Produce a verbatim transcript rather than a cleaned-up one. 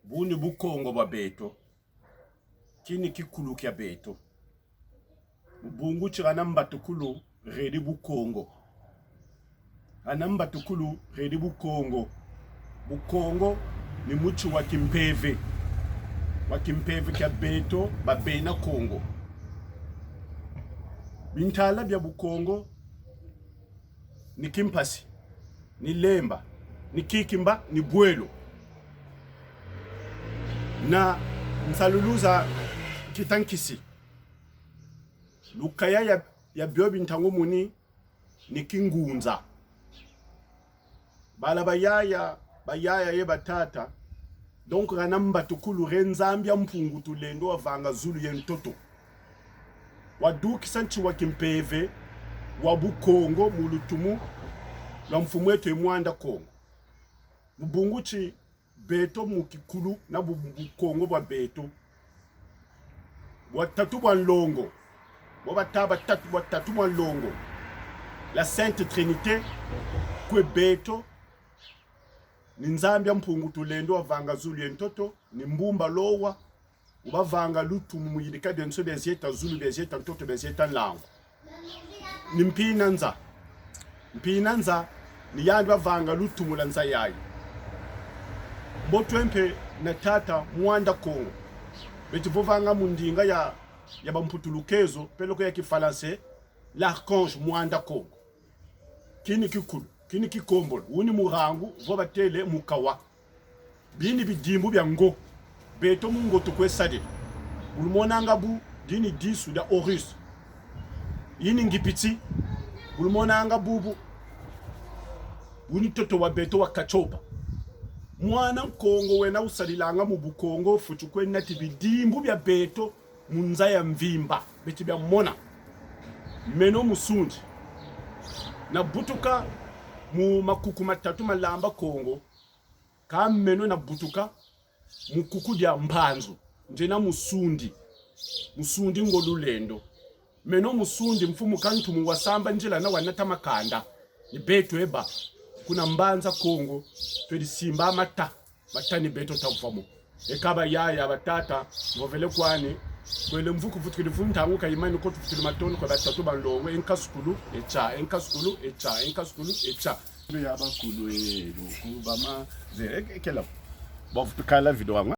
Buni Bukongo bwa beto, kini kikulu kia beto. Mu bungu ti gana mbatukulu redi Bukongo. Gana mbatukulu redi Bukongo. Bukongo ni muti wa kimpeve, wa kimpeve kia beto ba bena Kongo. Bintala bia Bukongo ni Kimpasi, ni Lemba, ni Kikimba, ni Bwelo. Na nsalulu za Kita Nkisi. Lukaya ya, ya bio bintangu muni ni Kingunza. Bala bayaya, bayaya ye batata. Donc, gana mbatukulu redi Nzambi a Mpungu Tulendo wavanga zulu ye ntoto, wadukisa nti wa kimpeve wa Bukongo mu lutumu lwa mfumu eto ye Mwanda Kongo. Mu bungu ti beto mu kikulu na bu-, Bukongo bwa beto, bwa tatu bwa nlongo, bo bata batatu, bwa tatu bwa nlongo, la Sainte Trinité, kwe beto ni Nzambi a Mpungu Tulendo wavanga zulu ye ntoto, ni Mbumba Lowa, ubavanga lutumu mu yidika biansoni bia zieta zulu, bia zieta ntoto, bia zieta nlangu. Ni Mpina Nza. Mpina Nza ni yandi bavanga lutumu lwa nza yayi. Mbote mpe na tata Mwanda Kongo. Beti vovanga mu ndinga ya, ya bamputulukezo, peleko ya kifalanse, l'archange Mwanda Kongo. Kini kikulu, kini kikombolo, wuni murangu, vo batele mukawa. Bini bidimbu bia ngo. Beto mu ngo tukwe sadila. Bu lumonanga bu, dini disu dia Horus. Ini Ngipiti. Bu lumonanga bubu, wuni ntoto wa beto wa Katiopa. Mwana Nkongo wena usadilanga mu Bukongo, fweti kwe nati bidimbu bia beto mu nza ya mvimba, beti bia mona. Meno Musundi, nabutuka mu makuku matatu malamba Kongo, ka meno nabutuka mu kuku dia Mpanzu, ndiena Musundi, Musundi Ngolo Lulendo. Meno Musundi, mfumu Kantumu wasamba nzila na wanata makanda. Ni beto eba, kuna Mbanza Kongo, twedi simba mata, mata ni beto tavwa mo. E ka bayaya, batata, mvovele kwani, kwele mvuku vutukidi fu ntangu ka imani ko, tuvutukidi matondo kwa batatu ba nlongo, e nkasukulu, e tsa, e nkasukulu, e tsa, e nkasukulu, e tsa. Ya bakulu, e, luku, bama, ze, e, e, kela. Bon, vutukala vidéo yango.